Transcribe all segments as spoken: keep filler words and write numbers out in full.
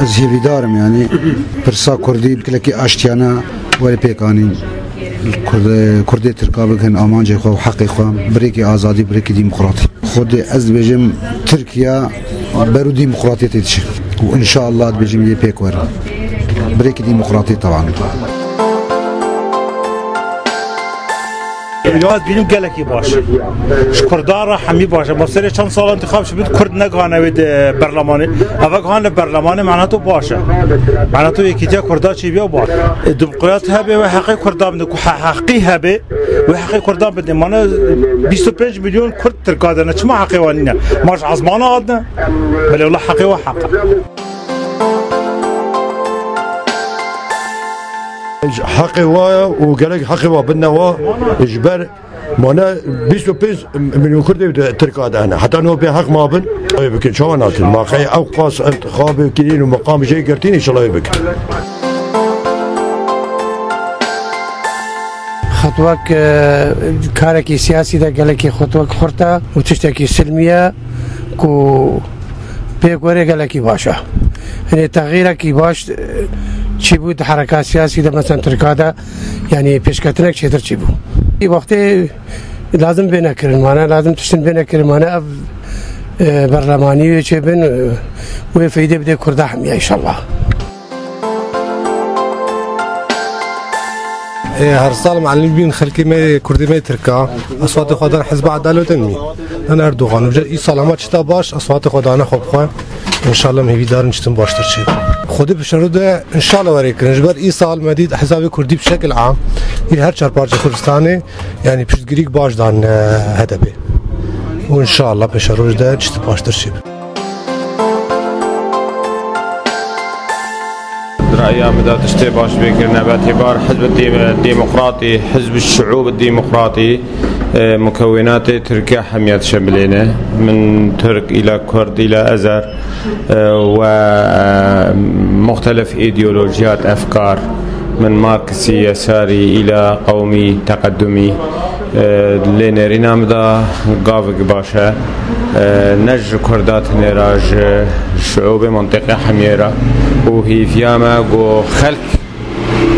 Ez hêvîdar im, yanî pirsa kurdî, gelekî aştiyane were pêk anîn. Kurd-, kurdê tirka bikin amancê xwe û heqê xwe, birêkî azadî, birêkî demokratî. Xwedê ez dibêjim Tirkiye beru demokratiyetê diçe. Û inşallah dibêjim yê pêk werin. Birêkî demokratî taban. Ya ez bînim gelekî baş. Ji Kurdan re hemî baş e. Ma serê çend sal întixab ji bin Kurd negihane wê di berlemanê. Eve gihan li berlemanê, mehna to baş e. Mehna to yekîtiya Kurda çêbiya baş. E, demokrat hebe wê heqê Kurdan bide, ku he-, heqî hebe wê heqê Kurdan bide. Mane bîst û pênc milyon Kurd Tirka de ne. Çima heqê wan nîne? Ma ji ezmana hatine? Belê wela heqê wan heq e. Heqê wa ye û gerek heqê wa bidine wa, ji ber mane bîst û pênc milyon Kurdê di Tirka de hene. Heta no bê heq ma bin, ew bikin çawa nakin? Ma qey ew qas intixabê kirîn û meqam jê girtîn, înşallah ew bikin. Xetwek, e, karekî siyasî de gelekî xetwek xurt e û tiştekî silmî ye ku pêk were gelekî baş e. Hinê texîrekî baş, e, çîbû di hereka siyasî de, mesela Tirka de, yanî pêşketinek çêtir çîbû. Wextê lazim bêne kirin, mane lazim tiştin bêne kirin, mane ev, e, berlemanî wê çêbin, e, wê feydê bidê Kurda hemiya, înşallah. Ê, her sal me elî bîn xelkê me, Kurdê me Tirka, eswatê xwe dan Hizba Edalet in mî. Dan Erdogan. Uca îsal hema çita baş, eswatê xwe dane xwe bi xwe. Înşallah em hêvîdar in çitin baştir çê. Xwedê pişero de înşallah were kirin. Ji ber îsal me dît hizabê Kurdî bi şekil am. Î her çar parçe Kurdistanê, yanî piştgirîk baş dan, e, H D P. Û înşallah pêşeroj de çitin baştir çê. Di raya min de tiştê baş bê kirine, be têbar Hizb Dê-, Demokratî, Hizb Şiûb Demokratî, e, mukewinatê Tirkiye hemiya dişemilêne. Min Tirk îla Kurd îla Ezer, e, we, e, muxtelif îdeolojiyat, efkar, min Marksî, Yesarî îla qewmî, teqedumî. Lê nêrîna min de gavek baş e. Ne ji Kurda tenê re, ji şiûbê mentiqê hemiyê re û hêviya me ku xelk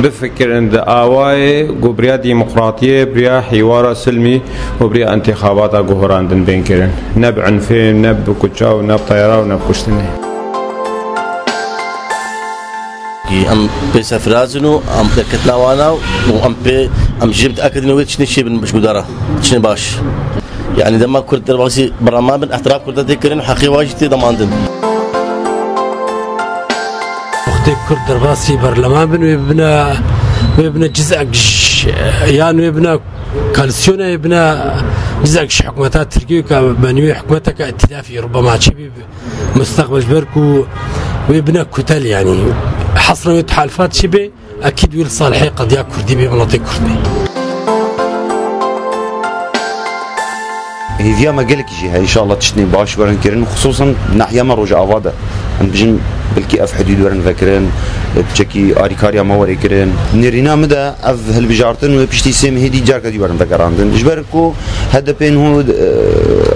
bifikirin di awayê ku bi riya demokratiyê, bi riya hîwara silmî û bi riya întîxabata guherandin bên kirin. Ne bi unfê, ne bi kuça û ne bi teyara û ne bi kuştinê. Em pê serfiraz in û em derketina wan a û em pê, em jê miteakid in wê tiştê çêbin ji Kurda re, tiştê baş. Yanî dema Kurd derbasî berleman bin, îtiraf Kurda tê kirin, heqê wan jî tê demandin. Wextê Kurd derbasî berleman bin, wê bibine, wê bibine cizek ji, yan wê bibine koalîsyona, wê bibine cizek ji hikûmeta Tirkiyê ke benî wê hikûmeteke îtîlafî rubema çêbî. Mustaqbel ji ber ku wê bine kutel, yanî hesra wê tehalifat çi bê, ekîd wê li salihê qediya Kurdî bê, welatê Kurd bê. Hêviya me gelekî jî heye, înşallah tiştê baş werin kirin, xisûsan nahiya me Rojava de. Em bijin belkî ev hidûd werin vekirin, piçekî arîkariya me were kirin. Nêrîna min de ev hilbijartin wê piştî sê mehê dî carka dî werin vegerandin. Ji ber ku H D P nû, e,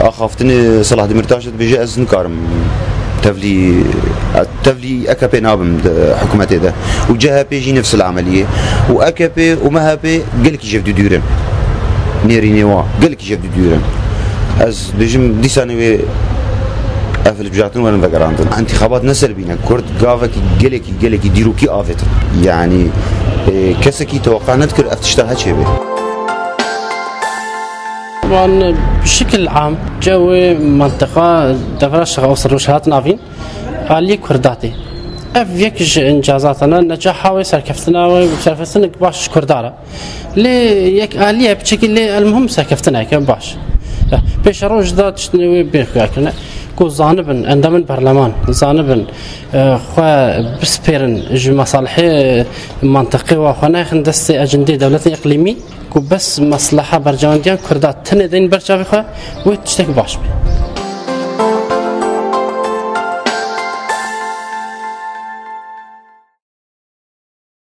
axaftinê Selahattin Demirtaş dibêje, ez nikarim tevlî, tevlî A K P nabim di hikûmetê de. Û C H P jî nefs el emeliyê. Û A K P û M H P gelekî ji hev dû dûr in. Nêrînê wa gelekî ji hev dû dûr in. Ez dibêjim dîsanê wê ev hilbijartin werin vegerandin. Întîxabat ne ser bîne. Kurd gavekî gelekî, gelekî dîrokî avêtin. Yanî, e, kesekî teweqa nedikir ev tişta heçê bê. Wan bi şekil am cewê mentiqa devra Şex Ewsir Rojhilat navîn alî Kurda tê. Ev yek ji încazatana necaha wê, serkeftina wê û serkeftinek baş ji Kurda re. Lê yek alî ye, piçekî lê elmuhim serkeftineke baş. Pêşeroj da tiştinê wê bê xuya kirine. Ku zanibin, endamên berleman, zanibin, e, xwe bispêrin ji mesalihê, e, mantiqê wa xwe nexin destê ecindê dewletên îqlîmî. Ku bes mesleha berjewendiyan Kurda tenê deyn ber çavê xwe, wê tiştek baş be.